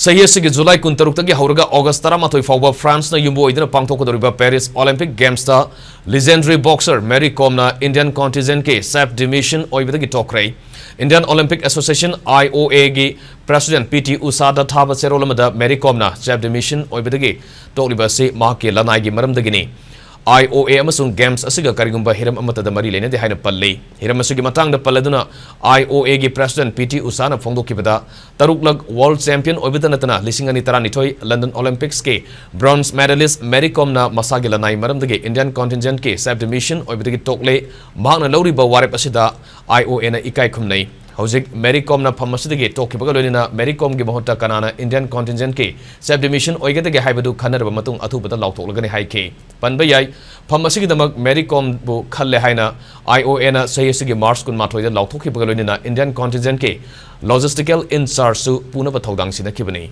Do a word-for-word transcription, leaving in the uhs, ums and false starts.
ꯆꯍꯤ ꯑꯁꯤꯒꯤ ꯖꯨꯂꯥꯏ ꯀꯨꯟꯇꯔꯨꯛꯇꯒꯤ ꯍꯧꯔꯒ ꯑꯣꯒꯁ ꯇꯔꯥꯃꯥꯊꯣꯏ ꯐꯥꯎꯕ ꯐ꯭ꯔꯥꯟꯁꯅ ꯌꯨꯝꯕꯨ ꯑꯣꯏꯗꯨꯅ ꯄꯥꯡꯊꯣꯛꯀꯗꯧꯔꯤꯕ ꯄꯦꯔꯤꯁ ꯑꯣꯂꯤꯝꯄꯤꯛ ꯒꯦꯝꯁꯇ legendary boxer ꯃꯦꯔꯤ ꯀꯣꯝꯅ Indian contingentꯀꯤ self demission ꯑꯣꯏꯕꯗꯒꯤ ꯇꯣꯛꯈ꯭ꯔꯦ꯫ Indian Olympic Association, IOAꯒꯤ president ꯄꯤ ꯇꯤ ꯎꯁꯥꯗ ꯊꯥꯕ ꯆꯦꯔꯣꯜ ꯑꯃꯗ ꯃꯦꯔꯤ ꯀꯣꯝꯅ self demission ꯑꯣꯏꯕꯗꯒꯤ ꯇꯣꯛꯂꯤꯕ ꯑꯁꯤ ꯃꯍꯥꯛꯀꯤ ꯂꯅꯥꯏꯒꯤ ꯃꯔꯝꯗꯒꯤꯅꯤ꯫ IOA ꯑꯃꯁꯨꯡ ꯒꯦꯝꯁ ꯑꯁꯤꯒ ꯀꯔꯤꯒꯨꯝꯕ ꯍꯤꯔꯝ ꯑꯃꯠꯇꯗ ꯃꯔꯤ ꯂꯩꯅꯗꯦ ꯍꯥꯏꯅ ꯄꯜꯂꯤ꯫ ꯍꯤꯔꯝ ꯑꯁꯤꯒꯤ ꯃꯇꯥꯡꯗ ꯄꯜꯂꯗꯨꯅ IOAꯒꯤ president ꯄꯤ ꯇꯤ ꯎꯁꯥꯅ ꯐꯣꯡꯗꯣꯛꯈꯤꯕꯗ, ꯇꯔꯨꯛꯂꯛ world champion ꯑꯣꯏꯕꯇ ꯅꯠꯇꯅ ꯂꯤꯁꯤꯡ ꯑꯅꯤ ꯇꯔꯥꯅꯤꯊꯣꯏ London Olympicsꯀꯤ bronze medalist ꯃꯦꯔꯤ ꯀꯣꯝꯅ ꯃꯁꯥꯒꯤ ꯂꯅꯥꯏ ꯃꯔꯝꯗꯒꯤ Indian contingentꯀꯤ self demission ꯑꯣꯏꯕꯗꯒꯤ ꯇꯣꯛꯂꯦ꯫ ꯃꯍꯥꯛꯅ ꯂꯧꯔꯤꯕ ꯋꯥꯔꯦꯞ ꯑꯁꯤꯗ IOAꯅ ꯏꯀꯥꯏ ꯈꯨꯝꯅꯩ꯫ ꯍꯧꯖꯤꯛ ꯃꯦꯔꯤ ꯀꯣꯝꯅ ꯐꯝ ꯑꯁꯤꯗꯒꯤ ꯇꯣꯛꯈꯤꯕꯒ ꯂꯣꯏꯅꯅ ꯃꯦꯔꯤ ꯀꯣꯝꯒꯤ ꯃꯍꯨꯠꯇ ꯀꯅꯥꯅ Indian contingentꯀꯤ self demission ꯑꯣꯏꯒꯗꯒꯦ ꯍꯥꯏꯕꯗꯨ ꯈꯟꯅꯔꯕ ꯃꯇꯨꯡ ꯑꯊꯨꯕꯗ ꯂꯥꯎꯊꯣꯛꯂꯒꯅꯤ ꯍꯥꯏꯈꯤ꯫ ꯄꯟꯕ ꯌꯥꯏ, ꯐꯝ ꯑꯁꯤꯒꯤꯗꯃꯛ ꯃꯦꯔꯤ ꯀꯣꯝꯕꯨ ꯈꯜꯂꯦ ꯍꯥꯏꯅ IOAꯅ ꯆꯍꯤ ꯑꯁꯤꯒꯤ ꯃꯥꯔꯆ ꯀꯨꯟꯃꯥꯊꯣꯏꯗ ꯂꯥꯎꯊꯣꯛꯈꯤꯕꯒ ꯂꯣꯏꯅꯅ Indian contingentꯀꯤ logistical in chargeꯁꯨ ꯄꯨꯅꯕ ꯊꯧꯗꯥꯡ ꯁꯤꯟꯅꯈꯤꯕꯅꯤ꯫